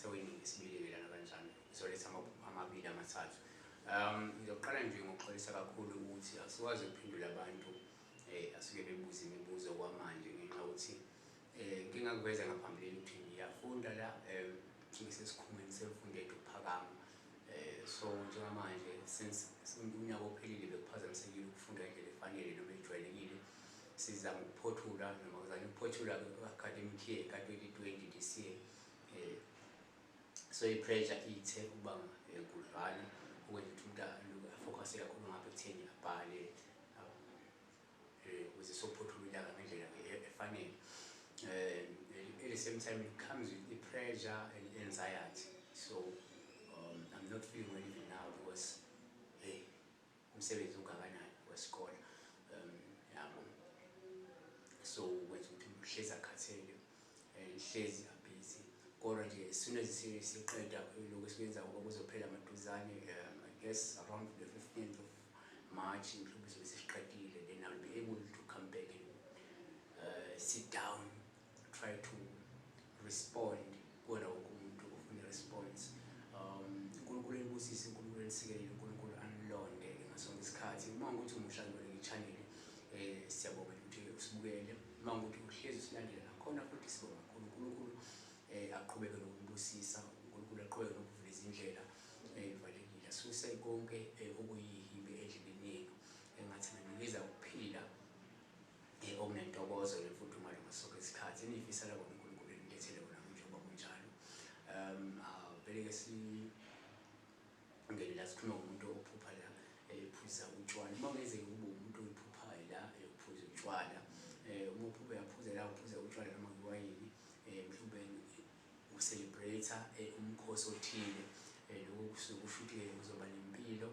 Seweningi isibili-ke lana kanjani, ngizoletha amaphupho amabili amathathu. Ngizoqala nje ngokuxolisa kakhulu ukuthi asikwazi ukuphendula abantu asuke bebuza imibuzo kwamanje ngenxa yokuthi ngike ngakuveza ngaphambilini ukuthi ngiyafunda la, ngisesikhungweni semfundo yokuphakama. So njengamanje, since unyaka ophelile bekuphazamisekile ukufunda ngendlela efanele noma ejwayelekile, sizama ukuphothula noma kuzanywa ukuphothula ku-academic year ka-2020, this year. So i-pressure ithe ukuba nkudlwana, ukwenza ukuthi umuntu a-focus kakhulu ngapha ekutheni abhale ukuze sophothula unyaka ngendlela efanele. At the same time, it comes with the pressure and anxiety, so I'm not feeling well even now because, hey, umsebenzi ungakanani wesikole, yabo. So kwenza ukuthi umuntu uhlezi akhathele, hlezi a-busy. Kodwa nje as soon as siqeda lokhu esikwenzayo, ngoba kuzophela maduzane, I guess around the 15th of March mhlawumbe sobe sesiqedile, then I'll be able to come back and sit down, try to respond kuwona wonke umuntu ofuna i-response. UNkulunkulu enibusise, uNkulunkulu enisikelele, uNkulunkulu anilonde-ke ngaso sonke isikhathi. Uma ukuthi umusha kuyona i-channel, siyabonga ukuthi usibukele. Uma ukuthi uhlezi usilandela nakhona futhi, sibonga kakhulu. UNkulunkulu aqhubeke nokubusisa, uNkulunkulu aqhubeke nokuvula izindlela ey'valekile, asuse konke okuyihibe endleleni yenu. Engathi anganikeza ukuphila okunentokozo nemfudumalo ngaso sonke isikhathi. Eniyifisela kona, uNkulunkulu enilethele kona njengoba kunjalo. Vele-ke singene la, sikhuluma ngomuntu ophupha la ephuza utshwala. Uma kungenzeka kube umuntu oyiphuphayo la ephuza utshwala, uma uphupha uyaphuza la, uphuza utshwala noma iwayini, mhlawumbe u-celebrate umkhosi othile, lokho kusuke kusho ukuthi-ke uzoba nempilo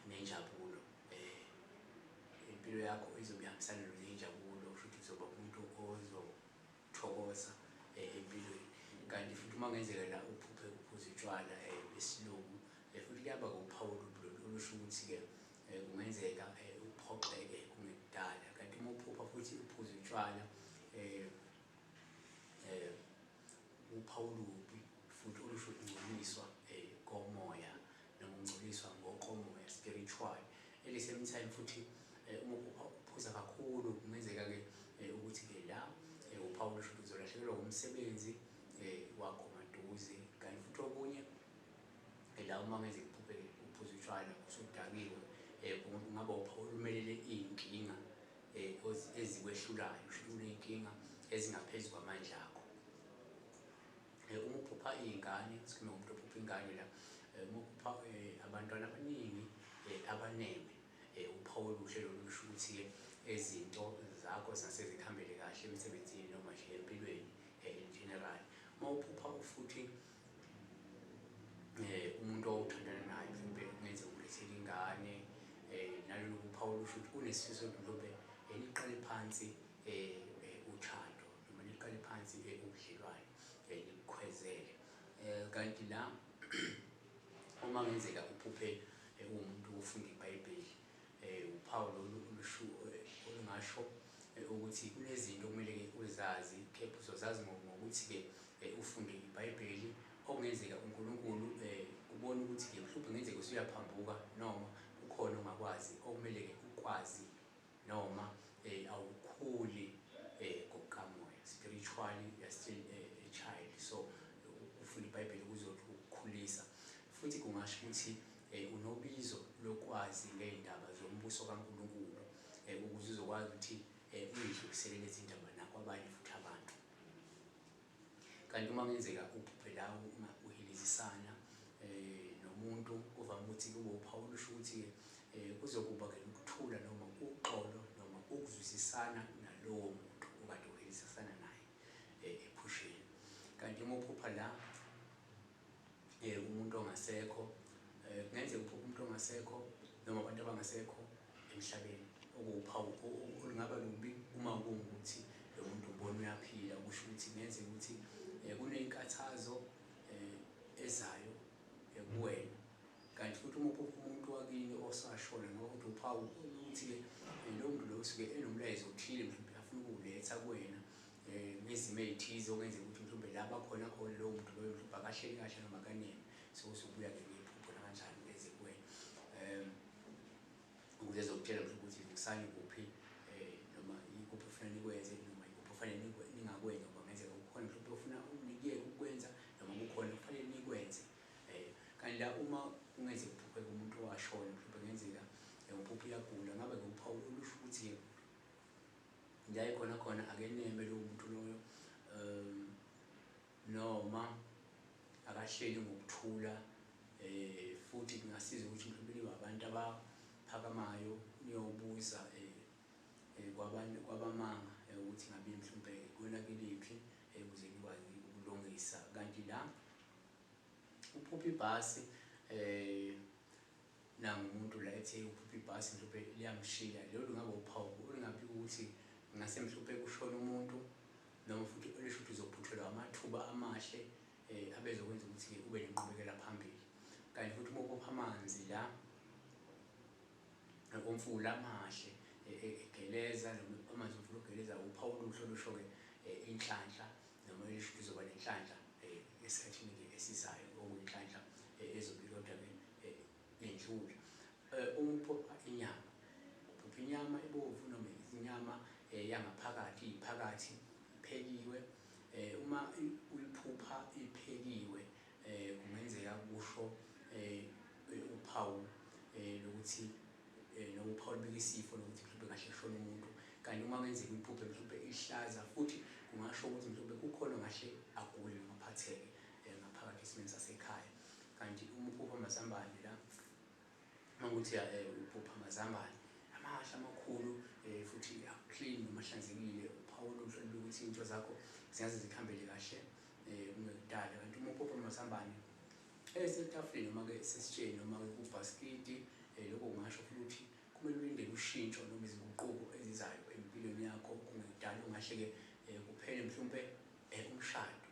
nenjabulo. Impilo yakho izobe ihambisana nenjabulo, kusho ukuthi uzoba umuntu ozothokoza empilweni. Kanti futhi uma kungenzeka la uphuphe uphuza utshwala besilungu, futhi kuyaba uphawu olubi lolu olusho ukuthi-ke kungenzeka uphoxeke kungekudala. Kanti uma uphupha futhi uphuza utshwala, uphawu olubi futhi olusho ukungcoliswa komoya noma ukungcoliswa ngokomoya, spiritual. At the same time futhi, uma uphupha uphuza kakhulu, kungenzeka-ke ukuthi-ke la uphawu olusho ukuthi uzolahlekelwa umsebenzi wakho maduze. Kanti futhi okunye la, uma kungenzeka uphuphe uphuza utshwala usudakiwe, kungaba uphawu olumelele iy'nkinga ezikwehlulayo, kusho ukuthi kuney'nkinga ezingaphezu kwamandla akho. Uma uphupha iy'ngane, sikhuluma ngomuntu ophupha ingane la, uma uphupha abantwana abaningi abaneme, uphawu oluhle lolu, lusho ukuthi-ke izinto zakho zingase zikuhambele kahle emsebenzini noma nje empilweni in general. Uma uphupha futhi umuntu owuthandana naye mhlawumbe kungenzeka umlethele ingane, nalolu uphawu olusho ukuthi unesifiso sokuthi mhlawumbe niqale phansi uthando noma niqale phansi ubudlelwane, nikukhwezele. Kanti la uma kungenzeka uphuphe uwumuntu ofunda iBhayibheli, uphawu lolu olungasho ukuthi kunezinto okumele-ke uzazi, kepha uzozazi ngokuthi-ke ufunde iBhayibheli. Okungenzeka uNkulunkulu ubone ukuthi-ke mhlawumbe kungenzeka usuyaphambuka noma kukhona ongakwazi okumele-ke ukwazi noma awukhuli ngokukamoya, spiritually you are still a child. So ukufunda iBhayibheli kuzothi ukukhulisa. Futhi kungasho ukuthi unobizo lokwazi ngey'ndaba zombuso kaNkulunkulu, ukuze uzokwazi ukuthi uyidlulisele lezi ndaba nakwabanye futhi abantu. Kanti uma kungenzeka uphuphe la uhilizisana nomuntu, kuvame ukuthi kube uphawu olusho ukuthi-ke kuzokuba-ke nokuthula noma uxolo noma ukuzwisisana nalowo muntu okade uhilizisana naye ephusheni. Kanti uma uphupha la umuntu ongasekho, kungenzeka uphuphe umuntu ongasekho noma abantu abangasekho emhlabeni, okuwuphawu olungaba lubi uma kuwukuthi lo muntu ubona uyaphila, kusho ukuthi kungenzeka ukuthi kuney'nkathazo ezayo kuwena. Kanti futhi uma uphupha umuntu wakini osashona, ngoba ukuthi uphawu oluthi-ke lowo muntu loyo usuke enomlayezo othile mhlawumbe afuna ukuwuletha kuwena. Ngezimo ey'thize okungenzeka ukuthi mhlawumbe la bakhona khona lowo muntu loyo mhlawumbe akahleli kahle noma akaneme, so usubuya-ke ngephupho nakanjani eze kuwena ukuze ezokutshela mhlawumbe ukuthi lungisani kuphi, noma ikuphi okufanele nikwenze noma ikuphi okufanele ningakwenzi, ngoba kungenzeka kukhona mhlawumbe ofuna nikuyeke ukukwenza noma kukhona okufanele nikwenze. Kanti la uma kungenzeka uphuphe kumuntu owashona, mhlawumbe kungenzeka uphuphe uyagula, ngabe-ke uphawu olusho ukuthi-ke la ekhona khona akeneme lowo muntu loyo, noma akahleli ngokuthula. Futhi kungasiza ukuthi mhlawumbe nibe abantu abaphakamayo niyobuza kwabamanga ukuthi ngabe mhlawumbe konakelephi, ukuze nikwazi ukulungisa. Kanti la uphupha ibhasi, nangu umuntu la ethe uphupha ibhasi mhlawumbe liyamshiya, lelo lungaba uphawu olungabi ukuthi ngase mhlawumbe kushona umuntu, noma futhi olisho ukuthi uzophuthelwa amathuba amahle abezokwenza ukuthi ube nenqubekela phambili. Kanti futhi uma uphupha amanzi la omfula amahle egeleza, noma amanzi omfula ogeleza, uphawu oluhle olusho-ke inhlanhla, noma elisho ukuthi uzoba nenhlanhla esikhathini-ke esizayo, okuyinhlanhla ezobe kodwa-ke yendlula. Uma uphupha inyama, uphupha inyama ebomvu noma inyama yangaphakathi iphakathi iphekiwe, uma uyiphupha iphekiwe, kungenzeka kusho uphawu lokuthi noma uphawu lubika isifo lokuthi mhlawumbe kahle kushona umuntu. Kanti uma kungenzeka uyiphuphe mhlawumbe ihlaza, futhi kungasho ukuthi mhlawumbe kukhona ongahle agule noma aphatheke ngaphakathi esimeni sasekhaya. Kanti uma uphupha amazambane la, uma kuthi uphupha amazambane amahle amakhulu, futhi clean noma ahlanzekile, uphawu oluhle lokuthi into zakho zingaze zikhambele kahle kungekudala. Kanti uma uphupha amazambane esetafuleni noma-ke esesitsheni noma-ke kubhasikidi, lokho kungasho futhi ukuthi kumele ulindele ushintsho noma izinguquko ezizayo empilweni yakho kungekudala, ungahle-ke kuphele mhlawumbe umshado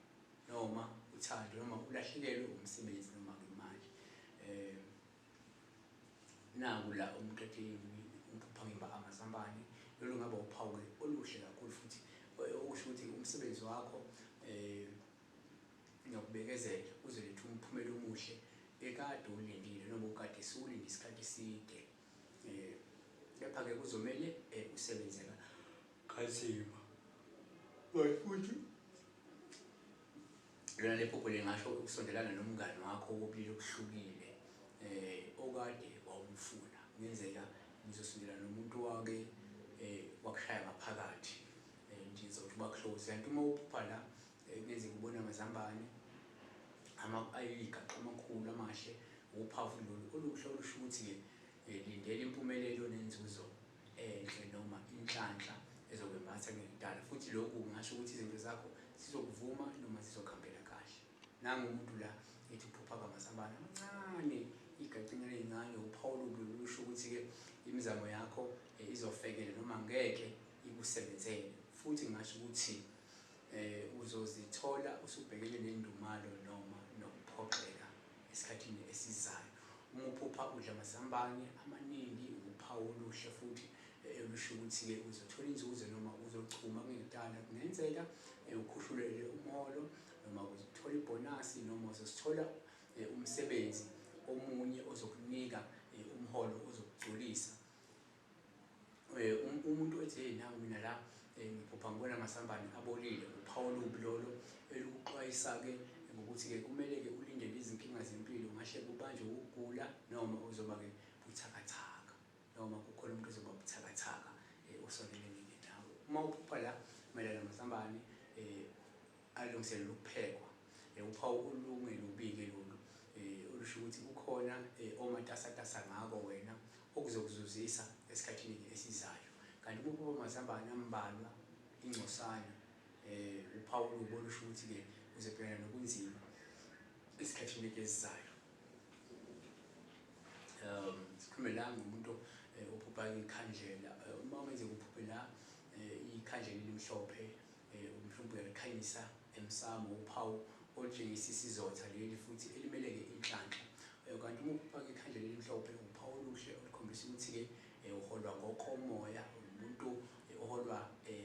noma uthando noma ulahlekelwe umsebenzi noma-ke imali. Naku la umuntu ethi umphupha ngimba amazambane, lolu ngaba uphawu-ke oluhle kakhulu futhi okusho ukuthi umsebenzi wakho nokubekezela uzoletha umphumela omuhle ekade ulindile noma ukade siwulinde isikhathi eside. Kepha-ke kuzomele usebenze kanzima. Futhi lona lephupho lingasho ukusondelana nomngani wakho wobulili obuhlukile okade wawumfuna. Kungenzeka nizosondelana nomuntu wake wakushaya ngaphakathi, nizothi uba close. Kanti uma uphupha la kungenzeka ubone amazambane ayigaxa amakhulu amahle, uphawu lolu oluhle olusho ukuthi-ke lindela impumelelo nenzuzo enhle noma inhlanhla ezokwembatha kungekudala. Futhi lokhu kungasho ukuthi izinto zakho zizokuvuma noma zizokuhambela kahle. Nangu umuntu la ethi uphupha ngamazambane amancane, igacinyana ey'ncane, uphawu olubi olusho ukuthi-ke imizamo yakho izofekela noma ngeke ikusebenzele. Futhi ngingasho ukuthi uzozithola usubhekene nendumalo noma nokuphoxeka esikhathini esizayo. Uma uphupha udla amazambane amaningi, uphawu oluhle futhi olusho ukuthi-ke uzothola inzuzo noma uzochuma kungekudala. Kungenzeka ukhushulelwe umholo noma uzothola ibhonasi noma uzosithola umsebenzi omunye ozokunika umholo ozokugculisa. Umuntu ethi hey nangu mina la ngiphupha ngibona amazambane abolile, uphawu olubi lolo elukuxwayisa-ke ngokuthi-ke kumele-ke ulindele izinkinga zempilo, ungahle kubanjwe ukugula noma uzoba-ke buthakathaka, noma kukhona umuntu ozoba buthakathaka osondelene nawe. Uma uphupha la mayelana namazambane alungiselelwe ukuphekwa, uphawu olungelubi-ke lolu olusho ukuthi kukhona omatasatasa ngako wena okuzokuzuzisa esikhathini esizayo. Kanti uma uphupha amazambane ambalwa ingcosana, uphawu olubi olusho ukuthi-ke uzobhekana nobunzima esikhathini esizayo. Sikhulume la ngomuntu ophupha ikhandlela. Uma kwenzeka uphuphe la ikhandlela elimhlophe, mhlawumbe uyalikhanyisa emsamo, uphawu olutshengisa isizotha leli futhi elimele-ke inhlanhla. Kanti uma uphupha-ke ikhandlela elimhlophe, uphawu oluhle olukhombisa ukuthi-ke uholwa ngokomoya, umuntu oholwa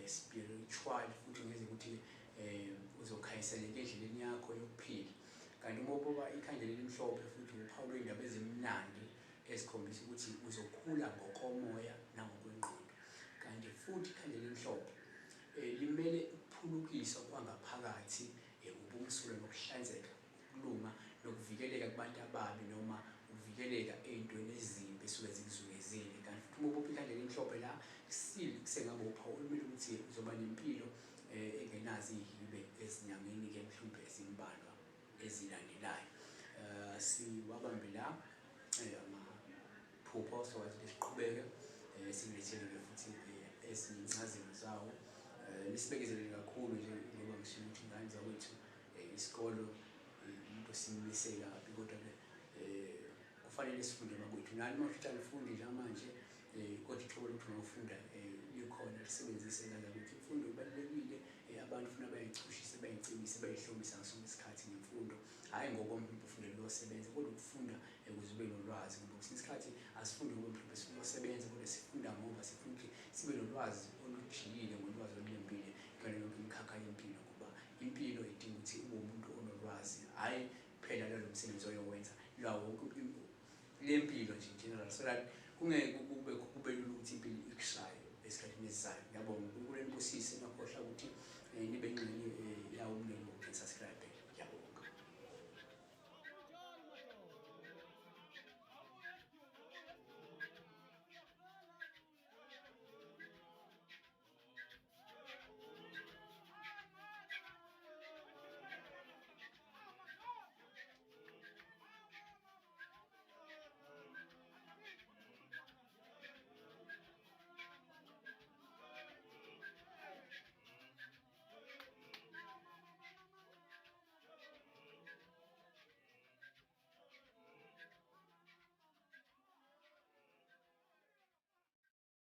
spiritual futhi ngeze ukuthi uzokhanyiseleka endleleni yakho yokuphila. Kanti uma ubuka ikhandlela elimhlophe futhi uphawu lwey'ndaba ezimnandi ezikhombisa ukuthi uzokhula ngokomoya nangokwengqondo. Kanti futhi ikhandlela elimhlophe limele ukuphulukiswa kwangaphakathi, ubumsulwa nokuhlanzeka, ukulunga nokuvikeleka kubantu ababi noma ukuvikeleka ey'ntweni ezimbi esuke zikuzungezile. Kanti futhi uma ubopha ikhandlela elimhlophe la kusengaba uphawu olumele ukuthi uzoba nempilo engenazo iy'hibe ezinyangeni-ke mhlawumbe ezimbalwa ezilandelayo. Siwabambe la amaphupho sokwazi ukuthi siqhubeke sikulethele-ke futhi ezinye iy'ncazelo zawo. Nisibekezelele kakhulu nje ngoba ngishilo ukuthi ingane zakwethu isikolo umuntu osimise kabi, kodwa-ke kufanele sifunde bakwethu. Nani uma futhi anifundi njengamanje kodwa ithuba lokuthi ungafunda likhona, lisebenzise ngane zakwethu. Imfundo ibalulekile, abantu funa bayichushise, bayicebise, bayihlomise ngaso sonke isikhathi ngemfundo. Hhayi ngoba umuntu ufundela ukuyosebenza, kodwa ukufunda ukuze ube nolwazi. Ngoba kwesinye isikhathi asifundi ngoba mhlawumbe sifuna ukuyosebenza, kodwa sifunda ngoba sifuna ukuthi sibe nolwazi olujiyile, ngolwazi olunembile kuyona yonke imikhakha yempilo. Ngoba impilo idinga ukuthi ube umuntu onolwazi, hhayi kuphela lalo msebenzi oyowenza, lwawo wonke le mpilo nje in general, so that kungeke kube lula ukuthi impilo ikushaye esikhathini esizayo. Ngiyabonga, uNkulunkulu enibusise, ningakhohlwa ukuthi nibe ingxenye yawo umndeni ngokuthi subscribe.